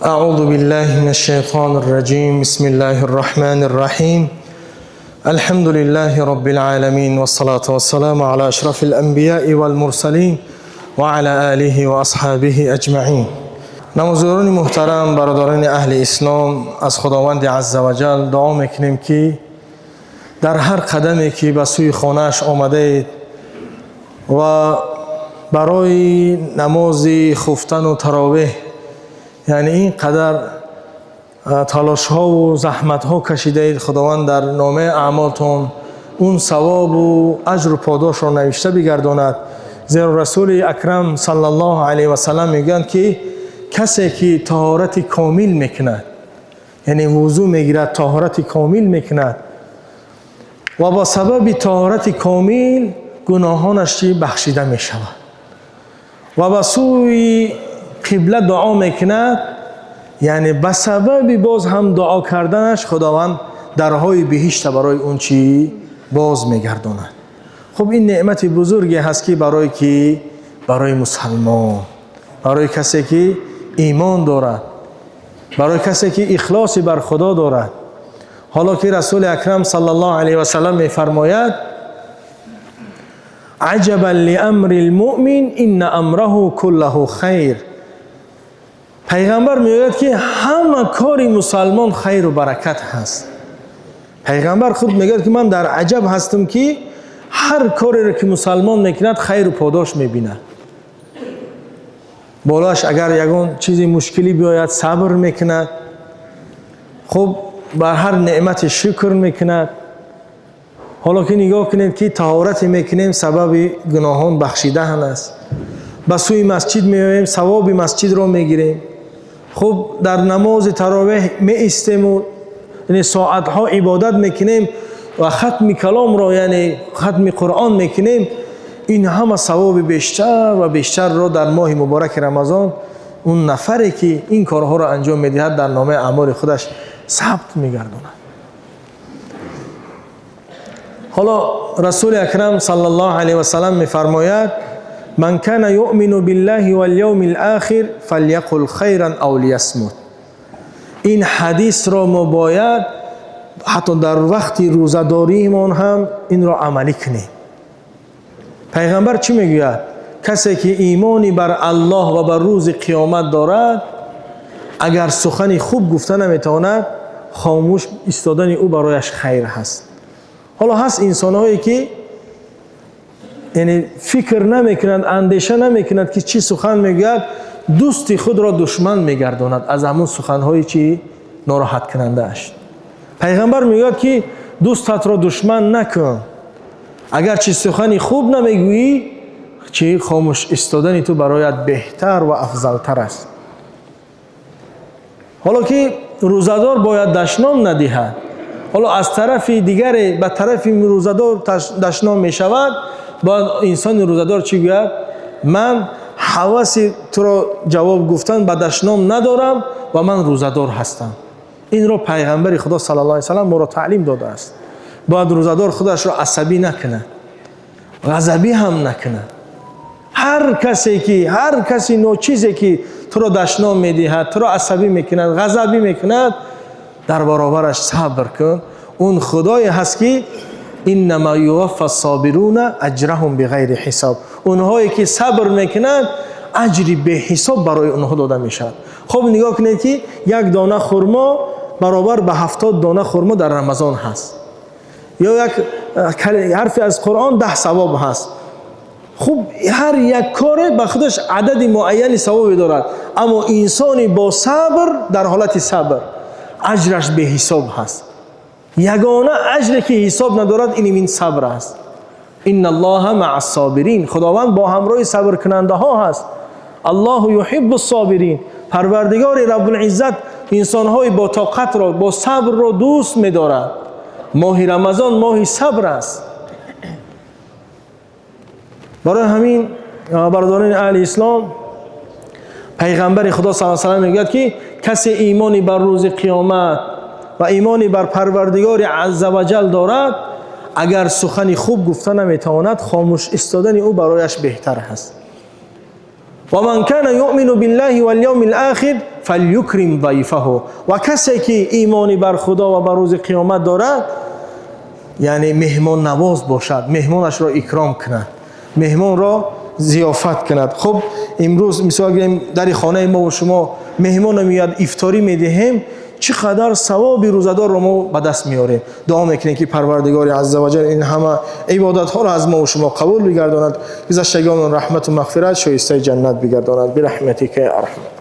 أعوذ بالله من الشيطان الرجيم. بسم الله الرحمن الرحيم. الحمد لله رب العالمين، والصلاة والسلام على أشرف الأنبياء والمرسلين وعلى آله وأصحابه أجمعين. Намозгузорони муҳтарам, бародарони аҳли ислом, аз Худованди азза ва ҷал дуо мекунем, ки дар ҳар қадаме, ки ба сӯи хонааш омадаед ва барои намози хуфтану таровеҳ, яъне ин қадар талошҳову заҳматҳо кашидаед, Худованд дар номаи аъмолтон он савобу аҷру подошро навишта бигардонад. Зеро Расули Акрам саллаллоҳу алайҳи васалам мегӯянд, ки касе ки таҳорати комил мекунад, яъне вузӯ мегирад, таҳорати комил мекунад ва ба сабаби таҳорати комил гуноҳонаш чи бахшида мешавад ва ба сӯи қибла дуо мекунад, яъне ба сабаби боз ҳам дуо карданаш Худованд дарҳои биҳишта барои он чӣ боз мегардонад. Хуб, ин неъмати бузурге ҳаст, ки барои ки барои мусалмон, барои касе ки имон дорад, барои касе ки ихлоси бар Худо дорад. Ҳоло ки Расули Акрам саллаллоҳу алайҳи васалам мефармояд: عجبا لأمر المؤمن إن أمره كله خير. Пайғамбар мегӯяд, ки ҳама кори мусалмон хайру баракат ҳаст. Пайғамбар худ мегӯяд, ки ман дар аҷаб ҳастам, ки ҳар кореро ки мусалмон мекунад, хайру подош мебинад. Болоаш агар ягон чизи мушкилӣ биёяд, сабр мекунад, хуб, бар ҳар неъмати шукр мекунад. Ҳоло ки нигоҳ кунед, ки таҳорате мекунем, сабаби гуноҳон бахшидаан аст. Ба сӯи масҷид меоем, савоби масҷидро мегирем. Хуб, дар намози таровеҳ меистему, яъне соатҳо ибодат мекунем ва хатми каломро, яъне хатми Қуръон мекунем. Ин ҳама савоби бештар ва бештарро дар моҳи мубораки Рамазон он нафаре ки ин корҳоро анҷом медиҳад, дар номаи аъмоли худаш сабт мегардонад. Ҳоло Расули Акрам саллаллоҳу алайҳи васалам мефармояд: من كان يؤمن بالله واليوم الآخر فليقل خيرا أو ليصمت. Ин ҳадисро мо бояд ҳатто дар вақти рӯзадориимон ҳам инро амалӣ кунем. Пайғамбар чӣ мегӯяд? Касе ки имони бар Аллоҳ ва бар рӯзи қиёмат дорад, агар сухани хуб гуфта наметавонад, хомӯш истодани ӯ барояш хайр ҳаст. Ҳоло ҳаст инсонҳое, ки яъне фикр намекунад, андеша намекунад, ки чӣ сухан мегӯяд, дӯсти худро душман мегардонад аз ҳамун суханҳои чи нороҳаткунандааш. Пайғамбар мегӯяд, ки дӯстатро душман накун. Агарчи сухани хуб намегӯӣ, чи хомӯш истодани ту бароят беҳтар ва афзалтар аст. Ҳоло ки рӯзадор бояд дашном надиҳад. Ҳоло аз тарафи дигаре ба тарафи рӯзадор дашном мешавад, бояд инсони рӯзадор чӣ гӯяд? Ман ҳаваси туро ҷавоб гуфтан ба дашном надорам ва ман рӯзадор ҳастам. Инро Пайғамбари Худо саллаллоҳу алайҳи васаллам моро таълим додааст. Бояд рӯзадор худашро асабӣ накунад, ғазабӣ ҳам накунад. Ҳар касе ки, ҳар каси ночизе ки туро дашном медиҳад, туро асабӣ мекунад, ғазабӣ мекунад, дар баробараш сабр кун. Он Худое ҳаст, ки إنما يوفى الصابرون أجرهم بغير حساب. Онҳое ки сабр мекунанд, аҷри беҳисоб барои онҳо дода мешавад. Хуб, нигоҳ кунед, ки як дона хурмо баробар ба 70 дона хурмо дар Рамазон ҳаст, ё як ҳарфе аз Қуръон 10 савоб ҳаст. Хуб, ҳар як коре ба худаш адади муайяни савобе дорад, аммо инсони бо сабр, дар ҳолати сабр, аҷраш беҳисоб ҳаст. Ягона аҷре ки ҳисоб надорад, ин ин сабр аст. إن الله مع الصابرين. Худованд бо ҳамроҳи сабркунандаҳо ҳаст. الله يحب الصابرين. Парвардигори Раббулиззат инсонҳои бо тоқатро, бо сабрро дӯст медорад. Моҳи Рамазон моҳи сабр аст. Барои ҳамин, бародарони аҳли ислом, Пайғамбари Худо с салам мегӯяд, ки касе имони бар рӯзи қиёмат ва имони бар Парвардигори азза ваҷал дорад, агар сухани хуб гуфта наметавонад, хомӯш истодани ӯ барояш беҳтар ҳаст. Ва ман кана юъмину биллаҳи вал явмил охир фалюкрим зайфаҳу. Ва касе ки имони бар Худо ва бар рӯзи қиёмат дорад, яъне меҳмоннавоз бошад, меҳмонашро икром кунад, меҳмонро зиёфат кунад. Хуб, имрӯз мисол гирем, дари хонаи мо ва шумо меҳмон меояд, ифторӣ медиҳем, чӣ қадар савоби рӯзадорро мо ба даст меорем. Дуо мекунем, ки Парвардигори азза ва ҷал ин ҳама ибодатҳоро аз мо ва шумо қабул бигардонад, гузаштагонон раҳмату мағфират, шоистаи ҷаннат бигардонад. Бираҳматика я арҳам.